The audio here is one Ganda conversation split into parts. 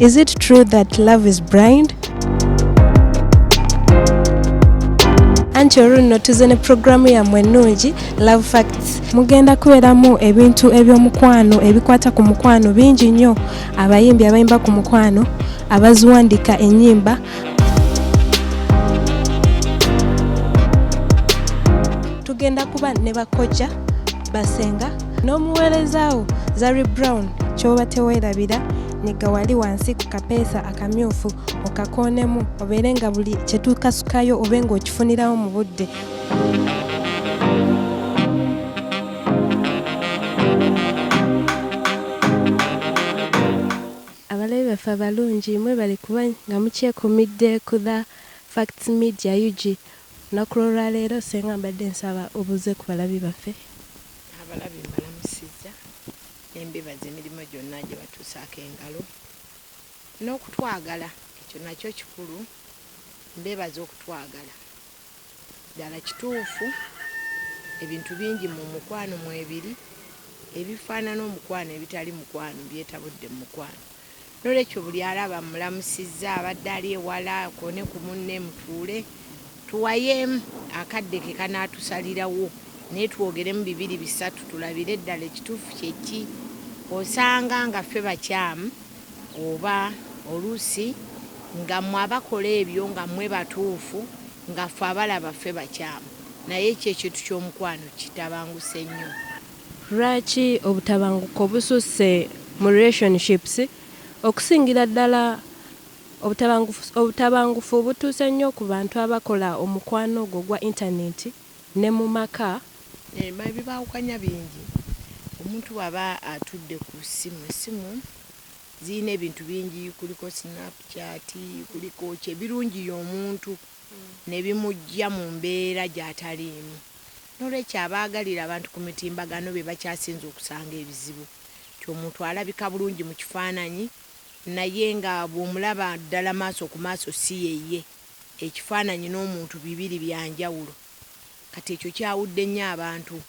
Is it true that love is blind? Anti olwo nno tuze ne puroguramu yammwe ennungi Love Facts. Mugenda kubeeramu ebintu eby'omukwano ebikwata ku mukwano bingi nnyo, abayimbi abayimba ku mukwano, abaziwandiika ennyimba. Tugenda kuba ne bakojja basenga n'omuweerezaawo Zari Brown kyoba teweerabira nyiga wali wansi ku kapeesa akamyufu okakoonemu obeere nga buli kye tukasukayo obe ng'okifunirawo mu budde. Abalabi baffe abalungi mwebale kuba nga mukyekumidde ku The Facts Media UG. Olunaku lw'olwaleero ssenga mbadde nsaba obuuze ku balabi baffe. Abalabi mbalamusizza ne mbebaza emirimu gyonna gye batuusaako engalo n'okutwagala ekyo nakyo kikulu mbebaza okutwagala ddala kituufu ebintu bingi mu mukwano mwebiri ebifaanana omukwano ebitali mukwano byetabudde mu mukwano nolwekyo buli alaba mulamusizza abadde ali ewala akoone ku munne mutuule tuwayeemu akadde ke kanaatusalirawo naye twogeremu bibiri bisatu tulabire ddala ekituufu kyeki osanga nga ffe bakyamu oba oluusi nga mwe abakola ebyo nga mwe batuufu nga ffe abalaba ffe bakyamu naye ekyo ekintu ky'omukwano kitabanguse nnyo. Lwaki obutabanguko bususse mu relationships okusingira ddala obutabangufu butuuse nnyo ku bantu abakola omukwano ogwo ogwa internet ne mu maka? Ebibaawukanya bingi omuntu bw'aba atudde ku ssimu, essimu zirina ebintu bingi kuliko snapchat kuliko ki ebirungiya omuntu ne bimuggya mu mbeera gy'ataliimu. Noolwekyo abaagalira abantu ku mitimbagano be bakyasinze okusanga ebizibu nti omuntu alabika bulungi mu kifaananyi naye nga bw'omulaba ddala maaso ku maaso si ye ye. Ekifaananyi n'omuntu bibiri bya njawulo. Kati ekyo kyawudde nnyo abantu.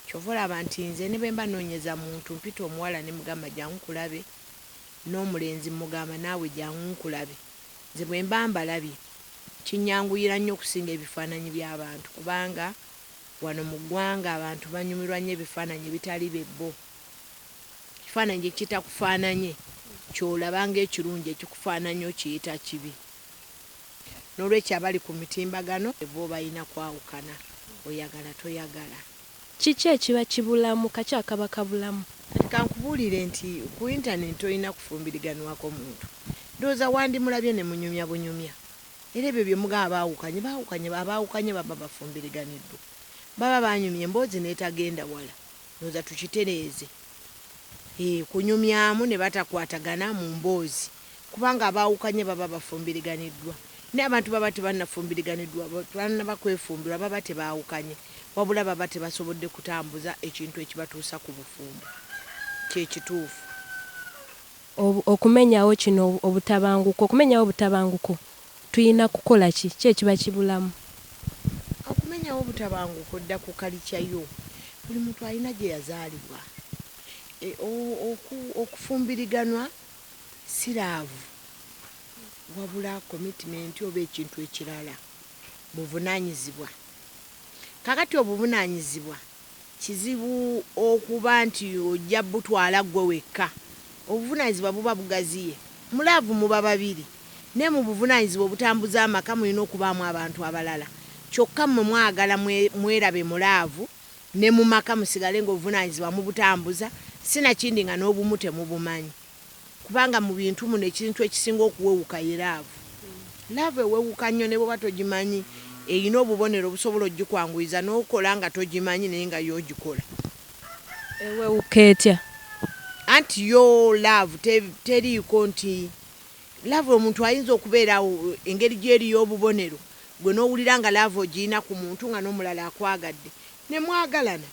Ky'ova olaba nti nze ne bwe mba nnoonyeza muntu mpita omuwala ne mugamba jangu nkulabe n'omulenzi mmugamba naawe jangu nkulabe. Nze bwe mba mbalabye kinnyanguyira nnyo okusinga ebifaananyi by'abantu kubanga wano mu ggwanga abantu banyumirwa nnyo ebifaananyi ebitali be bo. Ekifaananyi ekitakufaananye ky'olaba ng'ekirungi ekikufaananye okiyita kibi. Noolwekyo abali ku mitimbagano bo balina kwawukana oyagala toyagala. Kiki ekiba kibulamu? Kaki akaba kabulamu? Kati kankubuulire nti ku yintanenti tolina kufumbiriganwako muntu. Ndowooza wandimulabye ne munyumya bunyumya. Era ebyo bye mugamba baawukanye, baawukanye, abaawukanye baba bafumbiriganiddwa. Baba baanyumya emboozi n'etagenda wala. Ndowooza tukitereeze. Hee, kunyumyamu ne batakwatagana mu mboozi kubanga abaawukanye baba bafumbiriganiddwa. Naye abantu baba tebannafumbiriganiddwa, tebannaba kwefumbirwa baba tebaawukanye wabula baba tebasobodde kutambuza ekintu ekibatuusa ku bufumbo. Kye kituufu. Okumenyawo kino obutabanguko, okumenyawo obutabanguko tulina kukola ki? Ki ekiba kibulamu? Okumenyawo obutabanguko dda ku kalikya yo. Buli muntu alina gye yazaalibwa. Okufumbiriganwa si laavu wabula commitment oba ekintu ekirala, buvunaanyizibwa. Kaakati obuvunaanyizibwa kizibu okuba nti ojja butwala ggwe wekka. Obuvunaanyizibwa buba bugaziye. Mu laavu muba babiri naye mu buvunaanyizibwa obutambuza amaka mulina okubaamu abantu abalala. Kyokka mmwe mwagala mwerabe mu laavu ne mu maka musigale ng'obuvunaanyizibwa mubutambuza sinakindi nga n'obumu temubumanyi. Kubanga mu bintu muno ekintu ekisinga okuwewuka ye laavu. Laavu ewewuka nnyo ne bw'oba togimanyi erina obubonero obusobola okugikwanguyiza n'okola nga togimanyi naye nga yo ogikola. Ewewuka etya? Anti yo laavu teriiko nti laavu omuntu ayinza okubeera awo engeri gy'eri y'obubonero gwe n'owulira nga laavu ogirina ku muntu nga n'omulala akwagadde ne mwagalana.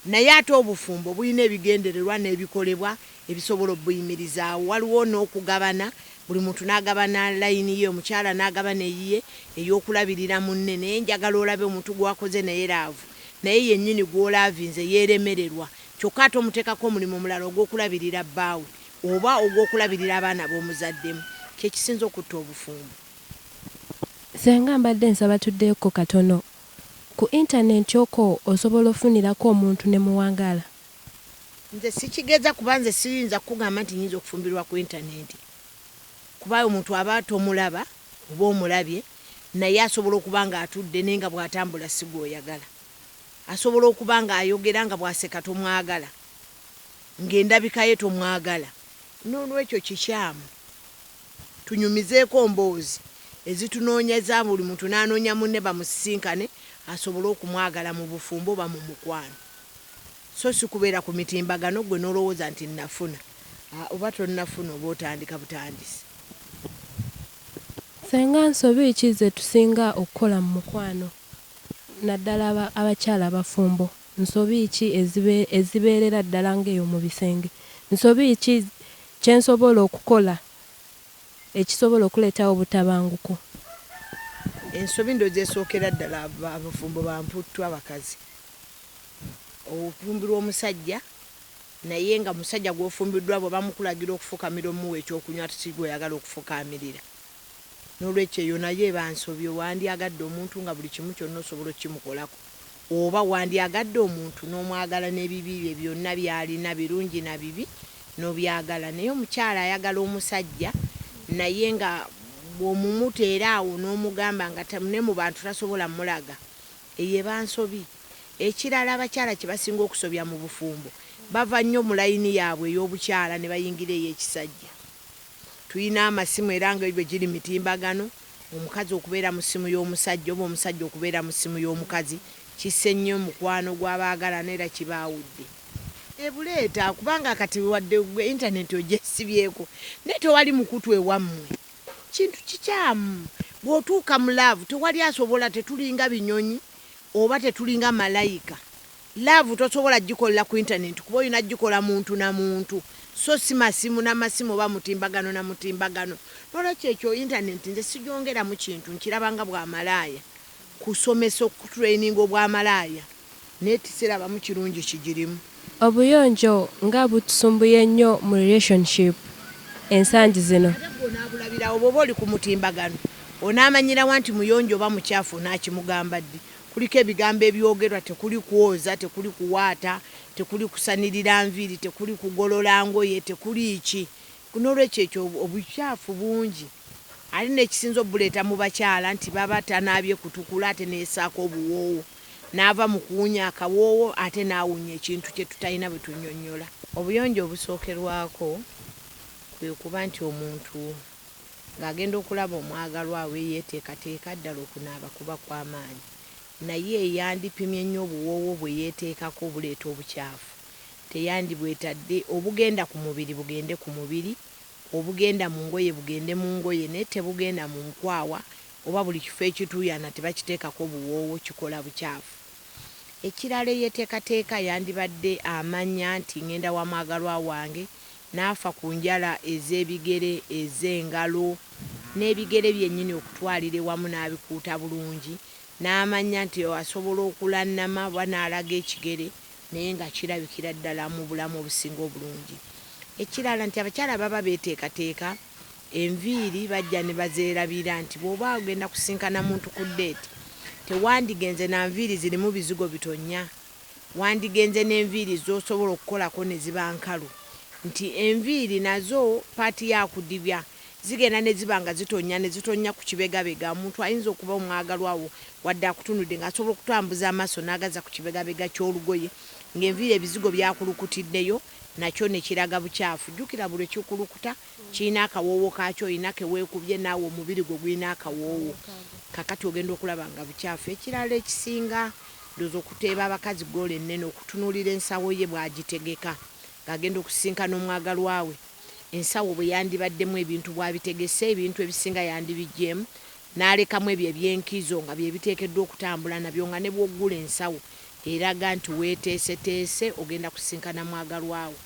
Naye ate obufumbo bulina ebigendererwa n'ebikolebwa ebisobola obuyimirizaawo. Waliwo n'okugabana, buli muntu n'agabana layini ye, omukyala n'agabana eyiye ey'okulabirira munne. Naye njagala olabe omuntu gw'akoze naye laavu, naye yennyini gw'olaavinze yeeremererwa kyokka ate omuteekako omulimu omulala ogw'okulabirira bbaawe. oba ogw'okulabirira abaana b'omuzaddemu kyekisinza okutta obufumbo. Senga mbadde nsaba tuddeyoko katono ku intaneti okwo osobola ofunirako omuntu ne muwangaala? Nze sikigeza kuba nze siyinza kukugamba nti nyinza okufumbirwa ku intaneti kuba omuntu aba tomulaba oba omulabye naye asobola okuba nga atudde naye nga bw'atambula si gw'oyagala. Asobola okuba ng'ayogera nga bw'aseka tomwagala, ng'endabika ye tomwagala. Noolwekyo kikyamu. Tunyumizeeko mboozi ezitunoonyeza buli muntu n'anoonya munne bamusisinkane asobole okumwagala mu bufumbo oba mu mukwano. So si kubeera ku mitimbagano ggwe n'olowooza nti nnafuna. Oba tonnafuna oba otandika butandisi. Ssenga nsobi ki ze tusinga okukola mu mukwano naddala abakyala abafumbo? Nsobi ki ezibeerera ddala ng'eyo mu bisenge? Nsobi ki kye nsobola okukola ekisobola okuleetawo obutabanguko? Ensobi ndowooza esookera ddala abafumbo ba mputtu abakazi. Ofumbirwa omusajja naye nga musajja gw'ofumbiddwa bwe bamukulagira okufukamira omuwa ekyokunywa ate si gw'oyagala okufukaamirira. Noolwekyo eyo nayo eba nsobi. Wandyagadde omuntu nga buli kimu kyonna osobola okukimukolako oba wandyagadde omuntu n'omwagala n'ebibi bye byonna by'alina birungi na bibi n'obyagala. Naye omukyala ayagala omusajja naye nga bw'omumuteera awo n'omugamba nga ne mu bantu tasobola mulaga eyo eba nsobi. Ekirala abakyala kye basinga okusobya mu bufumbo bava nnyo mu layini yaabwe ey'obukyala ne bayingira ey'ekisajja. Tulina amasimu era nga bwe giri mitimbagano, omukazi okubeera mu ssimu y'omusajja oba omusajja okubeera mu ssimu y'omukazi kisse nnyo omukwano gw'abaagalana era kibaawudde. Ebuleeta kubanga kati wadde gwe intaneti ogyesibyeko naye tewali mukutu ewammwe. Kintu kikyamu. Bw'otuuka mu laavu tewali asobola tetulinga binyonyi oba tetulinga malayika. Laavu tosobola gikolela ku intaneti kuba olina gikola muntu na muntu so si masimu na masimu oba mutimbagano na mutimbagano. Nolwekyo ekyo intaneti nze sigyongeramu kintu nkiraba nga bwamalaaya kusomesa okutraininga obwamalaaya naye tisirabamu kirungi kigirimu. Obuyonjo nga butusumbuye nnyo mu relationship ensangi zino. Ate gwe onaabulabirawo bw'oba oli ku mutimbagano onaamanyirawa nti muyonjo oba mukyafu onaakimugamba ddi? Kuliko ebigambo ebyogerwa tekuli kwoza, tekuli kuwaata, tekuli kusanirira nviiri, tekuli kugolola ngoye, tekuli ki. Noolwekyo ekyo obukyafu bungi ate n'ekisinza obuleeta mu bakyala nti baba tanaabye kutukula ate neyesaako obuwoowo n'ava mu kuwunya akawoowo ate n'awunya ekintu kye tutalina bwe tunnyonnyola. Obuyonjo obusookerwako kwe kuba nti omuntu ng'agenda okulaba omwagalwa we yeeteekateeka ddala okunaaba kuba kw'amaanyi naye yandipimye nnyo obuwoowo bwe yeeteekako obuleeta obukyafu teyandibwetadde obugenda ku mubiri bugende ku mubiri obugenda mu ngoye bugende mu ngoye naye tebugenda mu nkwawa oba buli kifo ekituuyana tebakiteekako buwoowo kikola bukyafu. Ekirala eyeteekateeka yandibadde amanya nti ngenda wa mwagalwa wange n'afa ku njala ez'ebigere ez'engalo n'ebigere byennyini okutwalira ewamu n'abikuuta bulungi n'amanya nti asobola okulannama oba n'alaga ekigere naye nga kirabikira ddala mu bulamu obusinga obulungi. Ekirala nti abakyala baba beeteekateeka enviiri bajja ne bazeerabira nti bw'oba ogenda kusinkana muntu ku ddeeti tewandigenze na nviiri zirimu bizigo bitonnya wandigenze n'enviiri z'osobola okukolako ne ziba nkalu nti enviiri nazo paati ya kudibya zigenda ne ziba nga zitonnya ne zitonnya ku kibegabega omuntu ayinza okuba omwagalwa wo wadde akutunudde ng'asobola okutambuza amaaso n'agaza ku kibegabega ky'olugoye ng'enviiri ebizigo byakulukutiddeyo nakyo ne kiraga bukyafu. Jjukira buli kikulukuta kirina akawoowo kaakyo olina ke weekubye naawe omubiri gwo gulina akawoowo kakati ogenda okulaba nga bukyafu. Ekirala ekisinga ndowooza okuteeba abakazi ggoolo ennene okutunuulira ensawo ye bw'agitegeka ng'agenda okusisinkana omwagalwa we ensawo bwe yandibaddemu ebintu bw'abitegese ebintu ebisinga yandibiggyeemu n'alekamu ebyo eby'enkizo nga bye biteekeddwa okutambula nabyo nga ne bw'oggula ensawo eraga nti weeteeseteese ogenda kusisinkana mwagalwa wo.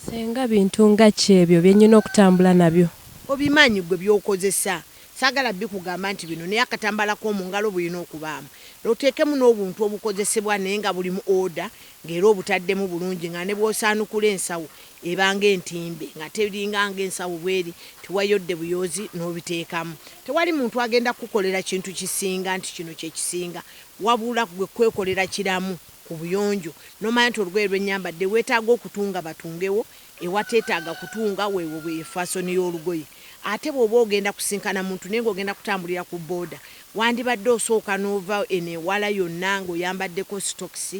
Ssenga bintu nga ki ebyo bye nnina okutambula nabyo? Obimanyi ggwe by'okozesa. Saagala bikugamba nti bino, naye akatambala k'omu ngalo bulina okubaamu, oteekemu n'obuntu obukozesebwa naye nga buli mu order, ng'era obutaddemu bulungi, nga ne bw'osaanukula ensawo ebanga entimbe, nga teringa ng'ensawo bweri tiwayodde buyozi n'obiteekamu. Tewali muntu agenda kukukolera kintu kisinga nti kino kye kisinga, wabula gwe kwekolera kiramu ku buyonjo n'omanya nti olugoye lwe nnyambadde weetaaga okutunga batungewo, ewateetaaga kutunga weewo bwe fasoni y'olugoye. Ate bw'oba ogenda kusinkana muntu naye ng'ogenda kutambulira ku booda, wandibadde osooka n'ova eno ewala yonna ng'oyambaddeko sitokisi,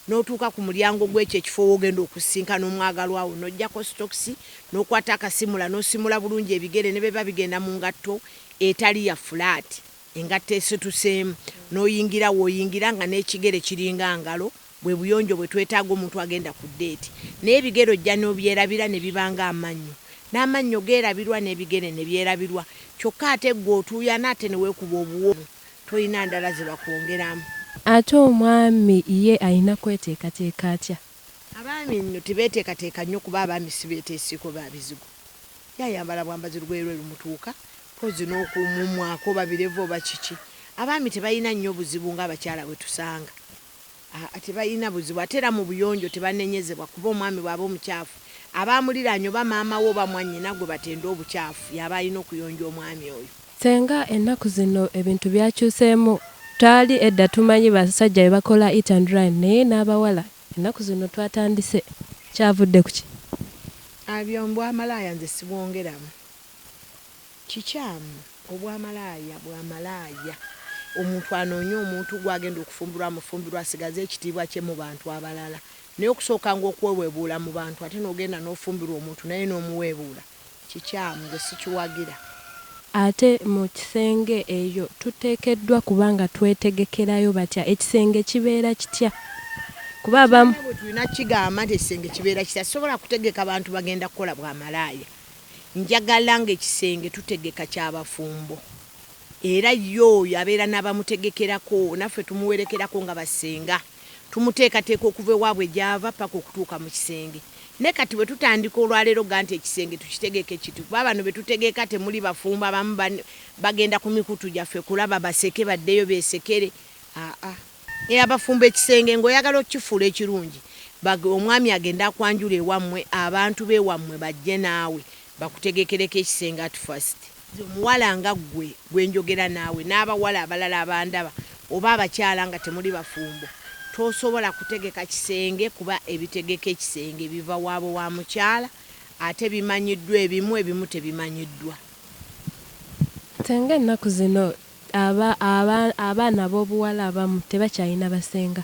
n'otuuka ku mulyango gw'ekyo ekifo w'ogenda okusinkana omwagalwa wo, n'oggyako sitokisi, n'okwata akasimula n'osimula bulungi ebigere ne bwe biba bigenda mu ngatto etali ya fulaati, engatto esituseemu, n'oyingira w'oyingira nga n'ekigere kiringa ngalo. Bwe buyonjo bwe twetaaga omuntu agenda ku ddeeti. Naye ebigere ojja n'obyerabira ne biba ng'amannyo, n'amannyo geerabirwa n'ebigere ne byerabirwa, kyokka ate ggwe otuuyana ate ne weekuba obuwoomu, tolina ndala ze bakwongeramu. Ate omwami ye alina kweteekateeka atya? Abaami nno tebeeteekateeka nnyo, kuba abaami si beeteesiiko ba bizigo. Ye ayambala bwambazi lugoye lwe lumutuuka, mpozzi n'okumumwako oba birevu oba kiki. Abaami tebalina nnyo buzibu ng'abakyala bwe tusanga. Tebalina buzibu, ate era mu buyonjo tebanenyezebwa, kuba omwami bw'aba omukyafu aba amuliraanye oba maama we oba mwannyina gwe batenda obukyafu, y'aba alina okuyonja omwami oyo. Ssenga, ennaku zino ebintu byakyuseemu. Twali edda tumanyi basajja be bakola hit and run, naye n'abawala ennaku zino twatandise. Kyavudde ku ki? Abyo bwamalaaya nze sibwongeramu. Kikyamu, obwamalaaya bwamalaaya. Omuntu anoonye omuntu gw'agenda okufumbirwa, amufumbirwa asigaze ekitiibwa kye mu bantu abalala. Naye okusookanga okweweebuula mu bantu ate n'ogenda n'ofumbirwa omuntu naye n'omuweebuula, kikyamu, nze sikiwagira. Ate mu kisenge eyo tuteekeddwa kuba nga twetegekerayo batya? Ekisenge kibeera kitya? Kuba abamu bwe tulina kigamba nti ekisenge kibeera kitya, sisobola kutegeka bantu bagenda kukola bwamalaaya. Njagala ng'ekisenge tutegeka ky'abafumbo, era ye oyo abeera n'abamutegekerako, naffe tumuwerekerako nga bassenga, tumuteekateeka okuva ewaabwe gy'ava paka okutuuka mu kisenge. Naye kati bwe tutandika olwaleero ga nti ekisenge tukitegeke kiti, kuba bano be tutegeka temuli bafumbo, abamu bagenda ku mikutu gyaffe kulaba baseke baddeyo beesekere. Aa, abafumbo ekisenge ng'oyagala okukifuula ekirungi, omwami agenda akwanjula ewammwe, abantu b'ewammwe bajje naawe bakutegekereko ekisenge at first. Omuwala nga ggwe gwe njogera naawe n'abawala abalala abandaba oba abakyala nga temuli bafumbo, tosobola kutegeka kisenge, kuba ebitegeka ekisenge biva waabwe wa mukyala, ate bimanyiddwa ebimu, ebimu tebimanyiddwa. Ssenga, ennaku zino abaana ab'obuwala abamu tebakyalina basenga,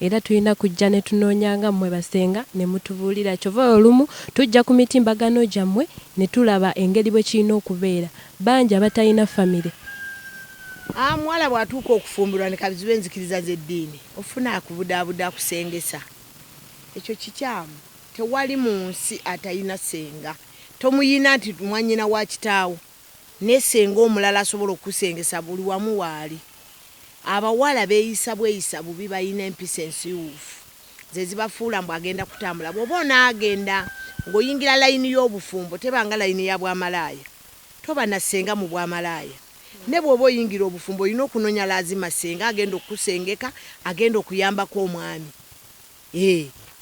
era tulina kujja ne tunoonya nga mmwe basenga ne mutubuulira. Kyova olumu tujja ku mitimbagano gyammwe ne tulaba engeri bwe kirina okubeera. Bangi abatalina famire. Muwala bw'atuuka okufumbirwa ne kabizibu enzikiriza z'eddiini, ofuna akubudaabuda akusengesa. Ekyo kikyamu. Tewali mu nsi atalina ssenga. Tomuyina nti mwannyina wa kitaawo, naye ssenga omulala asobola okukusengesa buli wamu waali. Abawala beeyisa bweyisa bubi, balina empisa ensiiwuufu ze zibafuula mbu agenda kutambula. Bw'oba onaagenda ng'oyingira layini y'obufumbo, tebanga layini ya bwamalaaya, toba na ssenga mu bwamalaaya. Ne bw'oba oyingira obufumbo olina okunoonya laazima ssenga agenda okukusengeka, agenda okuyambako omwami.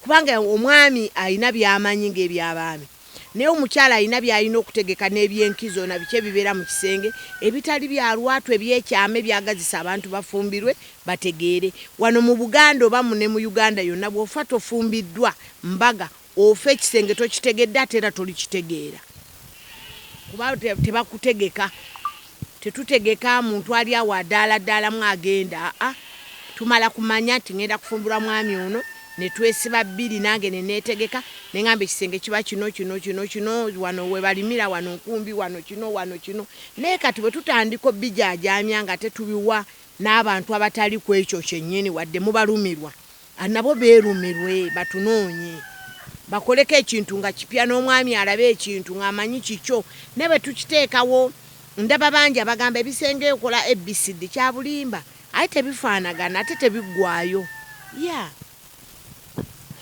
Kubanga omwami alina by'amanyi ng'ebyabaami, naye omukyala alina by'alina okutegeka n'ebyenkizo na biki ebibeera mu kisenge ebitali bya lwatu, ebyekyama ebyagazisa abantu bafumbirwe bategeere. Wano mu Buganda oba ne mu Uganda yonna, bw'ofa tofumbiddwa mbaga, ofa ekisenge tokitegedde, ate era tolikitegeera, kuba tebakutegeka. Tetutegeka muntu ali awo adaaladdaalamu agenda. Aa, tumala kumanya nti ngenda kufumbirwa mwami ono, ne twesiba bbiri, nange ne neetegeka ne ŋŋamba ekisenge kiba kino kino kino kino, wano we balimira, wano nkumbi, wano kino, wano kino. Naye kati bwe tutandika obbijaajaamya nga tetubiwa n'abantu abatali ku ekyo kyennyini, wadde mubalumirwa, nabo beerumirwe, batunoonye bakoleko ekintu nga kipya, n'omwami alabe ekintu ng'amanyi kikyo. Naye bwe tukiteekawo, ndaba bangi abagamba ebisenge okola ABCD, kya bulimba, ate tebifaanagana, ate tebiggwaayo. Ya.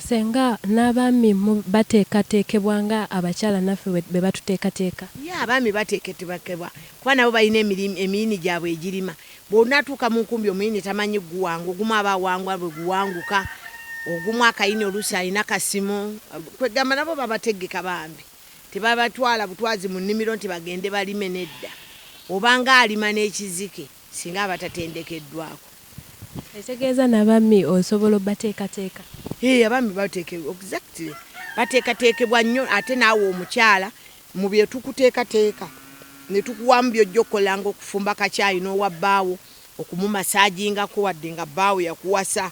Senga n'abaami bateekateekebwa nga abakyala naffe bwe batuteekateeka? Ye abaami bateeketebakebwa kuba nabo balina emiyini gyabwe egirima. Bw'onaatuuka mu nkumbi omuyini tamanyi guwanga, ogumu aba awangwa bwe guwanguka, ogumu akayini oluusi alina kasimu. Kwegamba nabo babategeka bambi, tebabatwala butwazi mu nnimiro nti bagende balime nedda. Obanga alima n'ekizike singa aba tatendekeddwako. Ekitegeeza n'abaami osobola obateekateeka? Ee, abaami exactly bateekateekebwa nnyo. Ate naawe omukyala mu bye tukuteekateeka ne tukuwamu by'ojja okukola nga okufumba kacaayi n'owa bbaawo, okumumasaajingako wadde nga bbaawo yakuwasa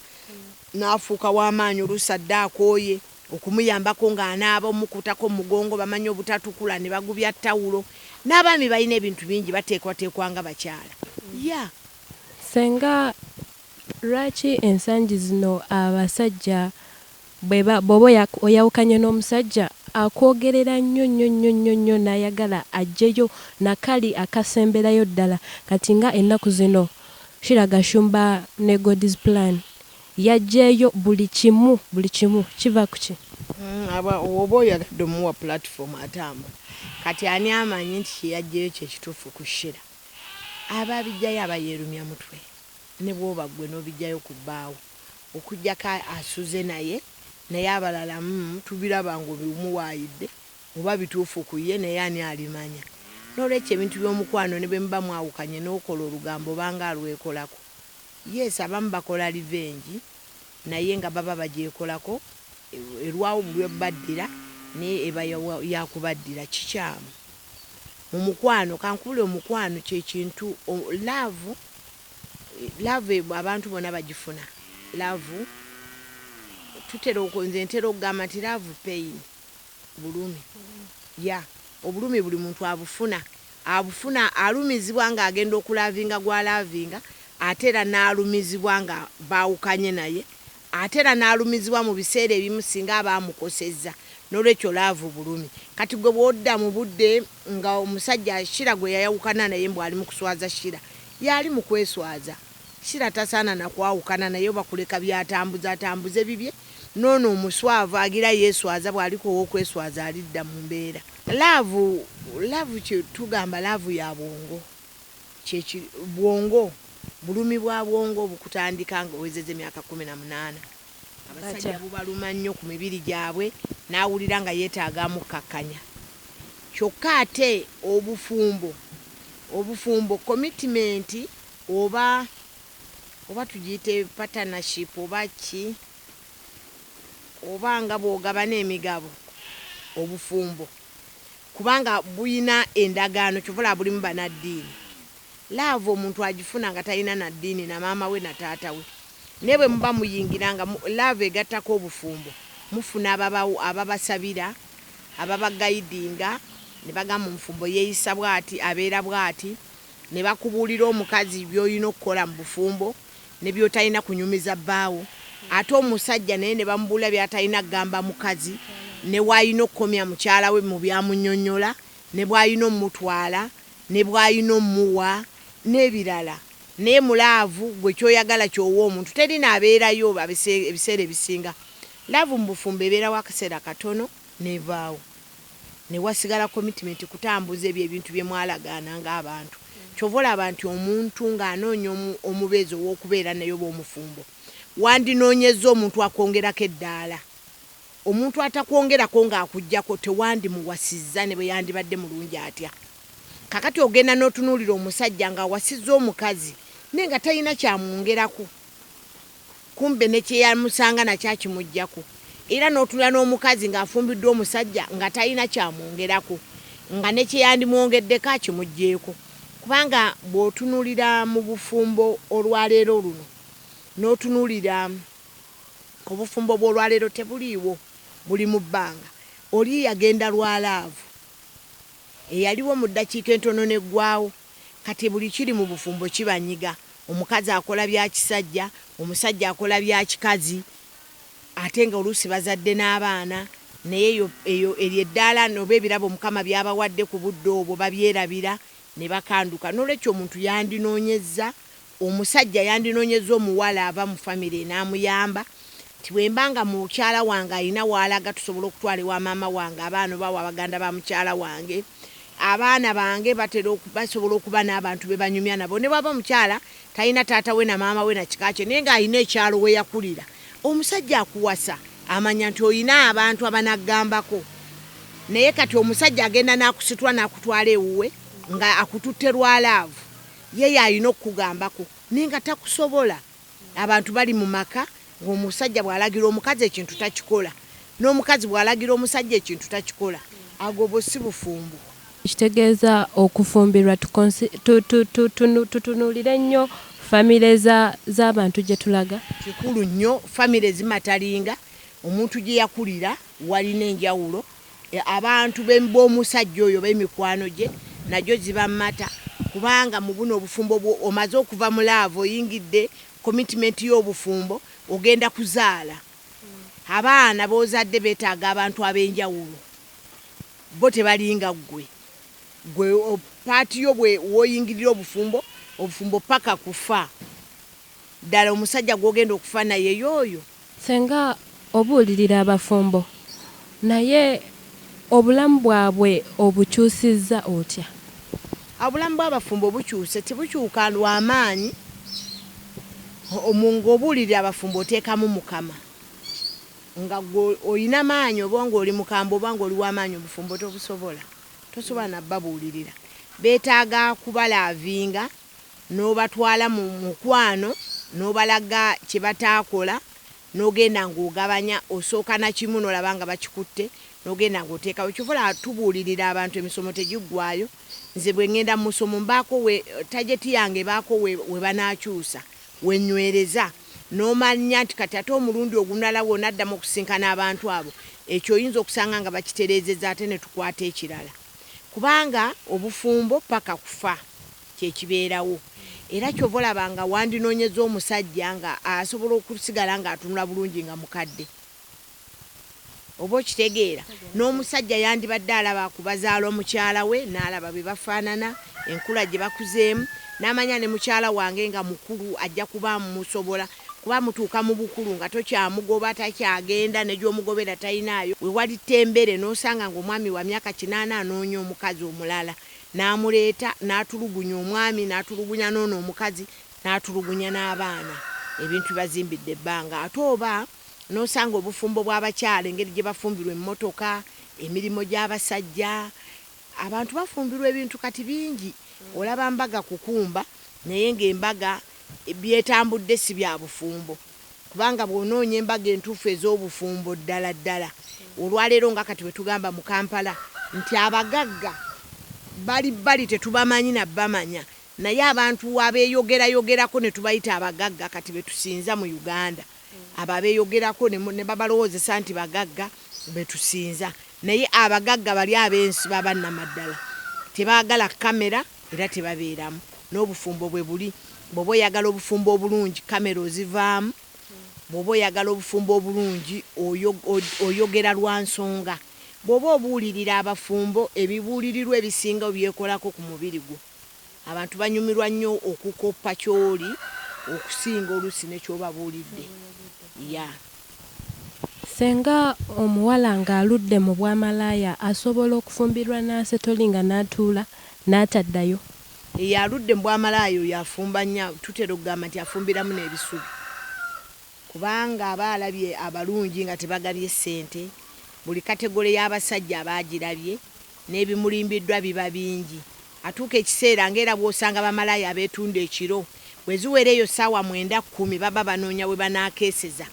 n'afuuka w'amaanyi oluusi adde akooye, okumuyambako ng'anaaba, omukutako mu mugongo, bamanyi obutatukula ne bagubya ttawulo. N'abaami balina ebintu bingi bateekwateekwa nga bakyala. Ya. Senga lwaki ensangi zino abasajja bw'oba oyawukanye n'omusajja akwogerera nnyo nnyo nnyo nnyo nnyo n'ayagala aggyeyo nakali akasemberayo ddala? Kati nga ennaku zino Shira Gashumba ne God's Plan yaggyeyo buli kimu, buli kimu kiva ku ki? Oba oyagadde omuwa platform atambula. Kati ani amanyi nti kye yaggyeyo kye kituufu ku Shira? Aba abiggyayo aba yeerumya mutwe, ne bw'oba ggwe n'obiggyayo ku bbaawo okuggyako asuze naye, naye abalala tubiraba ng'obimuwaayidde oba bituufu ku ye, naye ani alimanya? Noolwekyo ebintu by'omukwano ne bwe muba mwawukanye n'okola olugambo obanga alwekolako. Yes, abamu bakola revenge naye nga baba bagyekolako, erwawo bulwe baddira naye eba yakubaddira kikyamu. Mu mukwano kankubule, omukwano kye kintu love, love abantu bonna bagifuna. Love tutera, nze ntera okugamba nti love pain, bulumi. Ya, obulumi buli muntu abufuna, abufuna alumizibwa ng'agenda okulaavinga gw'alaavinga, ate era n'alumizibwa nga baawukanye naye, ate era n'alumizibwa mu biseera ebimu singa aba amukosezza. N'olwekyo love bulumi. Kati gwe bw'odda mu budde nga omusajja Shira gwe yayawukana naye mbu ali mu kuswaza Shira, yali mu kweswaza. Shira tasaana na kwawukana naye oba kuleka by'atambuza atambuze bibye. N'ono omuswavu agira yeeswaza, bw'aliko ow'okweswaza alidda mu mbeera. Love, love kye tugamba love ya bwongo, kyeki bwongo, bulumi bwa bwongo bukutandika nga owezezza emyaka 18. Abasajja bubaluma nnyo ku mibiri gyabwe, n'awulira nga yeetaaga amukkakkanya. Kyokka ate obufumbo, obufumbo commitment oba oba tugiyite partnership oba ki, oba nga bw'ogabana emigabo, obufumbo kubanga buyina endagaano, kyova olaba bulimu bannaddiini. Love omuntu agifuna nga talina na ddiini na maama we na taata we, naye bwe muba muyingira nga love egattako obufumbo, mufuna ababasabira, ababagayidinga ne bagamba omufumbo yeeyisa bw'ati, abeera bw'ati, ne bakubuulira omukazi by'olina okukola mu bufumbo ne by'otalina kunyumiza bbaawo. Ate omusajja naye ne bamubuulira by'atalina kugamba mukazi, ne w'alina okukomya mukyala we mu byamunnyonnyola, ne bw'alina omutwala, ne bw'alina omuwa n'ebirala. Naye mu love gwe ky'oyagala ky'owa omuntu, teri naabeerayo. Ebiseera ebisinga love mu bufumbo ebeerawo akaseera katono n'evaawo, ne wasigala commitment kutambuza ebyo ebintu bye mwalagaana ng'abantu. Kyova olaba nti omuntu ng'anoonya omubeezi ow'okubeera naye oba omufumbo, wandinoonyezza omuntu akwongerako eddaala. Omuntu atakwongerako ng'akuggyako tewandimuwasizza ne bwe yandibadde mulungi atya. Kakati ogenda n'otunuulira omusajja ng'awasizza omukazi naye nga talina kyamwongerako, kumbe ne kye yamusanga nakyo akimuggyako. Era n'otunula n'omukazi ng'afumbiddwa omusajja nga talina kyamwongerako, nga ne kye yandimwongeddeko akimuggyeeko. Kubanga bw'otunuulira mu bufumbo olwaleero luno n'otunuulira obufumbo bw'olwaleero, tebuliiwo, buli mu bbanga. Oli yagenda lwa love eyaliwo mu ddakiika entono n'eggwawo. Kati buli kiri mu bufumbo kibanyiga. Omukazi akola bya kisajja, omusajja akola bya kikazi, ate nga oluusi bazadde n'abaana, naye eyo eyo eryo eddaala oba ebirabo Mukama by'abawadde ku budde obwo babyerabira ne bakanduka. N'olwekyo omuntu yandinoonyezza, omusajja yandinoonyezza omuwala ava mu famire enaamuyamba. Nti bwe mba nga mukyala wange alina w'alaga, tusobola okutwala ewa maama wange abaana oba wa baganda ba mukyala wange. Abaana bange batera basobola okuba n'abantu be banyumya nabo. Ne bw'aba omukyala talina taata we na maama we na kika kye, naye ng'alina ekyalo we yakulira. Omusajja akuwasa amanya nti olina abantu abanagambako. Naye kati omusajja agenda n'akusitula n'akutwala ewuwe nga akututte lwa laavu, ye y'alina okukugambako naye nga takusobola. Abantu bali mu maka ng'omusajja bw'alagira omukazi ekintu takikola, n'omukazi bw'alagira omusajja ekintu takikola. Ago obwo si bufumbo. Ekitegeeza okufumbirwa tutunuulire nnyo famire z'abantu gye tulaga. Kikulu nnyo, famire zimatalinga, omuntu gye yakulira walina enjawulo, abantu b'omusajja oyo b'emikwano gye nagyo ziba mata, kubanga mu buno obufumbo omaze okuva mu laavu oyingidde commitment y'obufumbo, ogenda kuzaala. Abaana b'ozadde beetaaga abantu ab'enjawulo, bo tebalinga ggwe. Ggwe paati yo bwe w'oyingirira obufumbo, obufumbo paka kufa. Ddala omusajja gw'ogenda okufa naye y'oyo. Ssenga obuulirira abafumbo naye obulamu bwabwe obukyusizza otya? Obulamu bw'abafumbo bukyuse, tebukyuka lwa maanyi. Ng'obuulirira abafumbo oteekamu Mukama. Nga ggwe olina maanyi oba ng'oli mukambwe oba ng'oli wa maanyi, obufumbo tobusobola. Tosobola na babuulirira. Beetaaga kubalaavinga n'obatwala mu mukwano n'obalaga kye bataakola, n'ogenda ng'ogabanya, osooka na kimu n'olaba nga bakikutte n'ogenda ng'oteekawo. Ky'ova olaba tubuulirira abantu emisomo tegiggwaayo. Nze bwe ŋŋenda mu musomo mbaako we tageti yange ebaako we, we banaakyusa we nnywereza, n'omanya nti kati ate omulundi ogulala bw'onaddamu okusisinkana abantu abo, ekyo oyinza okusanga nga bakitereezezza ate ne tukwata ekirala. Kubanga obufumbo paka kufa kye kibeerawo. Era ky'ova olaba nga wandinoonyezza omusajja nga asobola okusigala ng'atunula bulungi nga mukadde. Oba okitegeera? N'omusajja yandibadde alaba ku bazaalwa mukyala we, n'alaba bwe bafaanana, enkula gye bakuzeemu, n'amanya ne mukyala wange nga mukulu ajja kuba mmusobola. Kuba mutuuka mu bukulu nga tokyamugoba, takyagenda, ne gy'omugobera talinaayo. We wali ttembere n'osanga ng'omwami wa myaka kinaana anoonya omukazi omulala n'amuleeta, n'atulugunya omwami, n'atulugunya n'ono omukazi, n'atulugunya n'abaana. Ebintu bibazimbidde ebbanga. Ate oba n'osanga obufumbo bw'abakyala engeri gye bafumbirwa emmotoka, emirimu gy'abasajja. Abantu bafumbirwa ebintu kati bingi. Olaba mbaga kukumba naye ng'embaga byetambudde si bya bufumbo. Kubanga bw'onoonya embaga entuufu ez'obufumbo ddala ddala, olwaleero nga kati bwe tugamba mu Kampala nti abagagga bali bbali tetubamanyi na bamanya, naye abantu abeeyogerayogerako ne tubayita abagagga kati be tusinza mu Uganda. Abo abeeyogerako ne babalowoozesa nti bagagga be tusinza. Naye abagagga bali ab'ensi baba nnamaddala tebaagala kkamera era tebabeeramu. N'obufumbo bwe buli. Bw'oba oyagala obufumbo obulungi kkamera ozivaamu, bw'oba oyagala obufumbo obulungi oyogera lwa nsonga. Bw'oba obuulirira abafumbo ebibuulirirwa ebisinga obyekolako ku mubiri gwo. Abantu banyumirwa nnyo okukoppa ky'oli okusinga oluusi ne ky'obabuulidde. Yeah. Ssenga omuwala ng'aludde mu bwamalaaya asobola okufumbirwa n'asetolinga n'atuula n'ataddayo? Eyo aludde mu bwamalaaya oyo afumba nnyo, tutera okugamba nti afumbiramu n'ebisubi kubanga aba alabye abalungi nga tebagabye ssente, buli kategole y'abasajja aba agirabye n'ebimulimbiddwa biba bingi. Atuuka ekiseera ng'era bw'osanga bamalaaya abeetunda ekiro, bwe ziwera eyo ssaawa mwenda kkumi baba banoonya we banaakeeseza.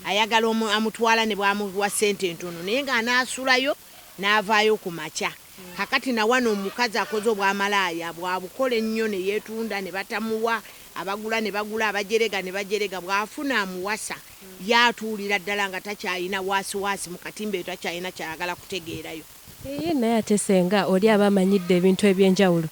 Ayagala amutwala ne bw'amuwa ssente entono naye ng'anaasulayo n'avaayo ku makya. Kaakati na wano omukazi akoze obwamalaaya bw'abukola ennyo ne yeetunda ne batamuwa, abagula ne bagula, abajerega ne bajerega, bw'afuna amuwasa ye atuulira ddala nga takyalina waasiwaasi mu katimba eyo takyalina ky'ayagala kutegeerayo. Eeh naye ate senga oli aba amanyidde ebintu ebyenjawulo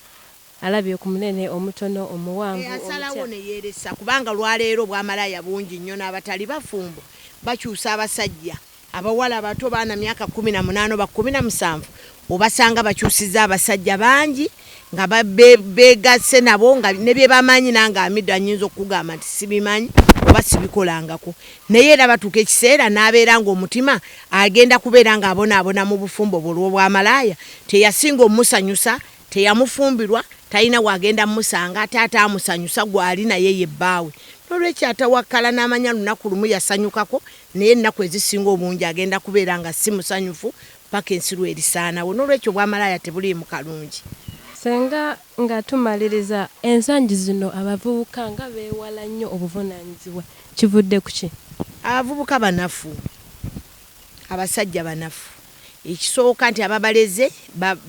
alabye ku munene, omutono, omuwanvu, Asalawo omutya. ne yeeresa kubanga lwaleero obwamalaaya bungi nnyo n'abatali bafumbo bakyusa abasajja. Abawala abato baana myaka 18 oba 17 obasanga bakyusizza abasajja bangi nga beegasse nabo nga ne bye bamanyi nange Amidu annyinza okukugamba nti sibimanyi oba oba sibikolangako. Naye era batuuka ekiseera n'abeera ng'omutima agenda kubeera ng'abonaabona mu bufumbo bwe olw'obwamalaaya. Teyasinga omusanyusa, teyamufumbirwa, talina wagenda musanga, ate ate amusanyusa gwali naye ye bbaawe. Nolwekyo atawakkala n'amanya lunaku lumu yasanyukako, naye ennaku ezisinga obungi agenda kubeera nga si musanyufu paka ensi lwerisaanawo. Nolwekyo obwamalaaya tebuliimu kalungi. Senga nga tumaliriza, ensangi zino abavubuka nga beewala nnyo obuvunaanyizibwa, kivudde ku ki? Abavubuka banafu, abasajja banafu. Ekisooka nti ababaleze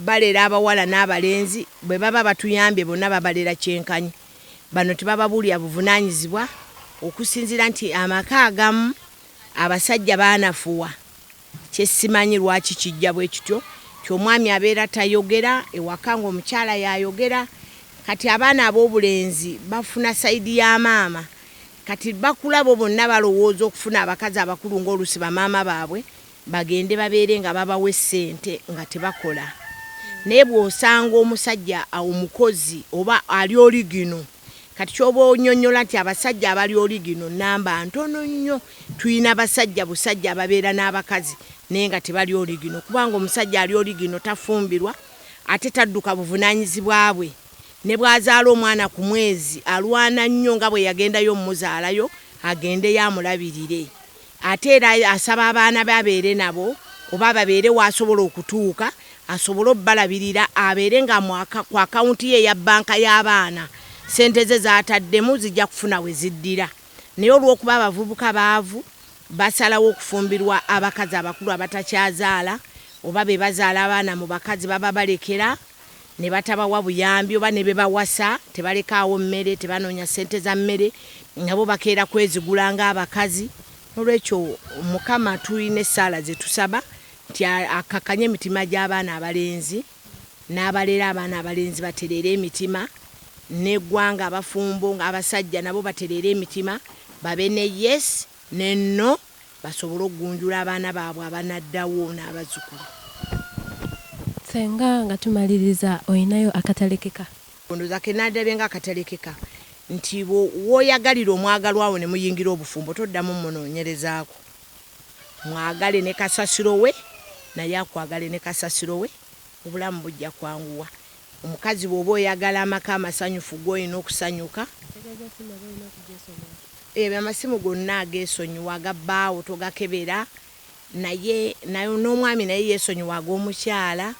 balera abawala n'abalenzi, bwe baba batuyambye bonna babalera kyenkanyi. Bano tebababuulira buvunaanyizibwa, okusinziira nti amaka agamu abasajja baanafuwa. Kyesimanyi lwaki kijja bwe kityo, nti omwami abeera tayogera ewaka ng'omukyala yayogera. Kati abaana ab'obulenzi bafuna sayidi ya maama, kati bakula bo bonna balowooza okufuna abakazi abakulu ng'oluusi bamaama baabwe bagende babeere nga babawa essente nga tebakola. Naye bw'osanga omusajja omukozi oba ali oligino, kati kyoba onyonnyola nti abasajja abali oligino namba ntono nnyo. Tulina basajja busajja ababeera n'abakazi naye nga tebali oligino, kubanga omusajja ali oligino tafumbirwa ate tadduka buvunaanyizibwa bwe. Ne bw'azaala omwana ku mwezi alwana nnyo nga bwe yagendayo omuzaalayo agendeyo amulabirire. Ate era asaba abaana be abeere nabo oba babeere w'asobola okutuuka asobole obbalabirira, abeere nga ku akawunti ye eya bbanka y'abaana ssente ze z'ataddemu zijja kufuna we ziddira. Naye olw'okuba abavubuka baavu, basalawo okufumbirwa abakazi abakulu abatakyazaala, oba be bazaala abaana mu bakazi baba balekera ne batabawa buyambi, oba ne be bawasa tebalekaawo mmere, tebanoonya ssente za mmere, nabo bakeera kwezigula ng'abakazi. Nolwekyo Mukama tulina essaala ze tusaba nti akkakkanye emitima gy'abaana abalenzi n'abalera abaana abalenzi batereere emitima, n'eggwanga abafumbo ng'abasajja nabo batereere emitima, babe ne yes ne no, basobole okugunjula abaana baabwe abanaddawo n'abazzukulu. Ssenga nga tumaliriza, olinayo akatalekeka? Ndowooza ke nandabye nga akatalekeka nti w'oyagalira omwagalwa wo ne muyingira obufumbo toddamu munoonyerezaako. Mwagale ne kasasiro we naye akwagale ne kasasiro we, obulamu bujja kwanguwa. Omukazi bw'oba oyagala amaka amasanyufu gw'olina okusanyuka. Ebyo amasimu gonna ageesonyiwa aga bbaawo togakebera, naye n'omwami naye yeesonyiwa ag'omukyala.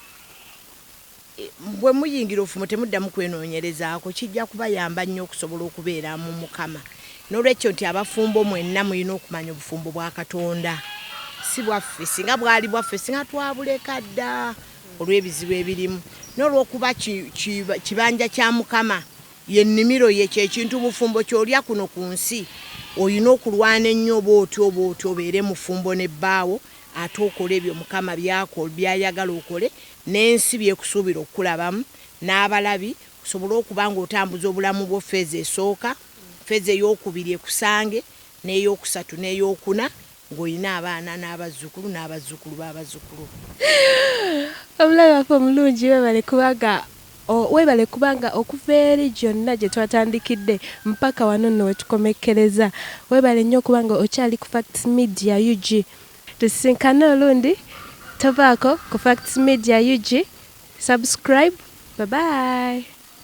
Bwe muyingira obufumbo temuddamu kwenoonyerezaako, kijja kubayamba nnyo okusobola okubeera mu Mukama. N'olwekyo nti abafumbo mwenna mulina okumanya obufumbo bwa Katonda, si bwaffe. Singa bwali bwaffe singa twabuleka dda olw'ebizibu ebirimu. N'olw'okuba kibanja kya Mukama, ye nnimiro ye, kyekintu bufumbo ky'olya kuno ku nsi, olina okulwana ennyo oba otyo oba otyo obeere mufumbo ne bbaawo, ate okole ebyo Mukama by'ayagala okole, n'ensi by'ekusuubira okukulabamu, n'abalabi, osobole okuba ng'otambuza obulamu bwo feeza esooka, feeza ey'okubiri ekusange, n'ey'okusatu n'ey'okuna, ng'olina abaana n'abazzukulu n'abazzukulu b'abazzukulu. Omulabi waffe omulungi, weebale kubanga weebale kubanga okuva eri gyonna gye twatandikidde mpaka wano nno we tukomekkereza. Weebale nnyo okubanga okyali ku Facts Media UG. Tusisinkane olundi, tovaako ku Facts Media UG. Subscribe. Bye bye.